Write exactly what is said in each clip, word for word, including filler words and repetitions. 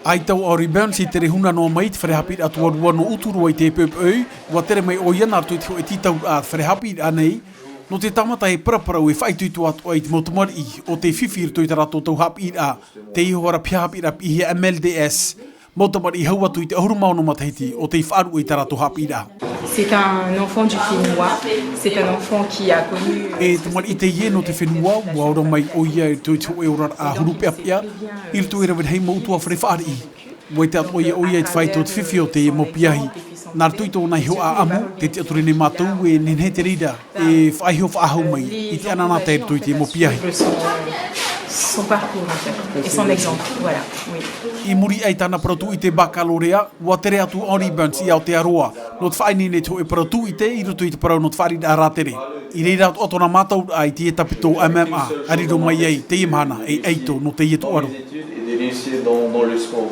ʻAita ʻo Henri Burns i tere huna noa mai i te fare haʻapiʻiraʻa tuarua nō Uturoa i te poʻipoʻi, ua tere mai ʻoia nā roto i te hōʻē tītauraʻa fare haʻapiʻiraʻa nei, nō te tāmata e paraparau e faʻaitoito atu ai i te mau tamariʻi o tē fifi i roto i tā rātou tau haʻapiʻiraʻa, teie hoʻi rā piha haʻapiʻiraʻa piʻihia M L D S, mau tamariʻi hau atu i te ʻahuru mā ono matahiti o tei faʻaruʻe i tā rātou haʻapiʻiraʻa. C'est un enfant du Fénois. C'est un enfant qui a connu, euh, e tamariʻi teie nō te fenua, ua ora mai ʻoia i roto i te hōʻē oraraʻa huru peʻapeʻa, i roto i rave rahi mau ʻutuāfare fāriʻi. Ua ʻite atoʻa ʻoia i te faito o te fifi o teie mau piahi. Nā roto i tōna iho ʻāʻamu, tē tiʻaturi nei mātou e nehenehe te reira e faʻaiho faʻahou mai i te anaanatae i roto i teie mau piahi. Son, son parcours, en fait, et son exemple, voilà, oui. I muri aʻe i tāna parau tūʻite baccalauréat, ua tere atu ʻo Henri Burns i Aotearoa, nō te faʻaineine i te hōʻē parau tūʻite i roto i te parau nō te fāriʻiraʻa rātere. I reira atoʻa tōna mātauraʻa i teie tapito M M A, a riro mai ai teie mahana ei ʻaito nō teie tūʻaro. Et de réussir dans, dans le sport.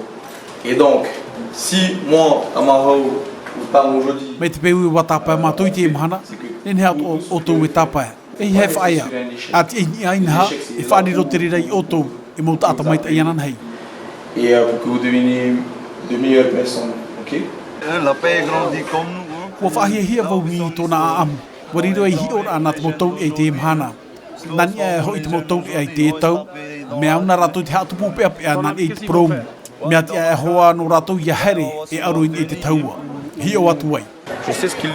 Et donc, si moi, à ma hau, ou pas aujourd'hui, mai te peu ua tāpae mātou i teie mahana, nehenehe atoʻa ʻoutou e tāpae. E ʻeiaha e faʻaea, ʻa tiʻa i niʻa inaha, e faʻariro te reira ia ʻoutou, e mau taʻata maitaʻi ananahi. Et, euh, pour que vous deveniez de meilleures personnes, ok ? Hein, la paix grandit comme nous, hein. Ua faʻahiahia vau i tōna ʻāʻamu, ua riro ei hiʻoraʻa nā te mau taureʻa i teie mahana. Nā niʻa e hoʻi te mau taureʻa i teie tau, mea au nā rātou te haʻatupu peʻapeʻa nā niʻa i te purōmu. Mea tiʻa e hoa nō rātou ia haere e ʻaro i niʻa i te tahua. Hiʻo atu ai.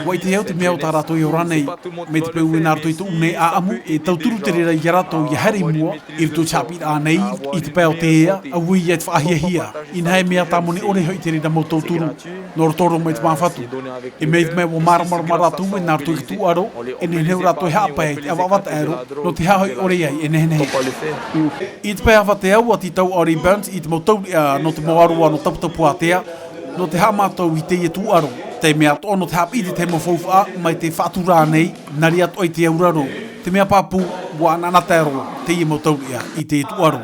Ua ʻite au te mea o tā rātou e ora nei, mai te peu e nā roto i tōʻu nei ʻāʻamu, e tauturu te reira ia rātou ia haere i mua, i roto i te haʻapiʻiraʻa nei, i te pae o te ea, auē ia te faʻahiahia, inaha e mea tāmoni ʻore hoʻi te reira mau tauturu, nō roto roa mai te māfatu. E mea i te mea ua māramarama rātou e nā roto i te tūʻaro, e nehenehe rātou e haʻapae i te ʻavaʻava taʻero, nō te haʻahoʻi ʻore ai e nehenehe. I te pae avatea ua tītau ʻo Henri Burns i te mau taureʻa nō te mau ʻāroʻa nō Taputapuātea, nō te haʻamātau i teie tūʻaro. Te mea atoʻa nō te haʻapiʻi i te tahi mau faufaʻa, mai te faʻatura nei, nā reira atoʻa i te auraro. Te mea pāpū, ua anaanatae roa, teie mau taureʻa i teie tūʻaro.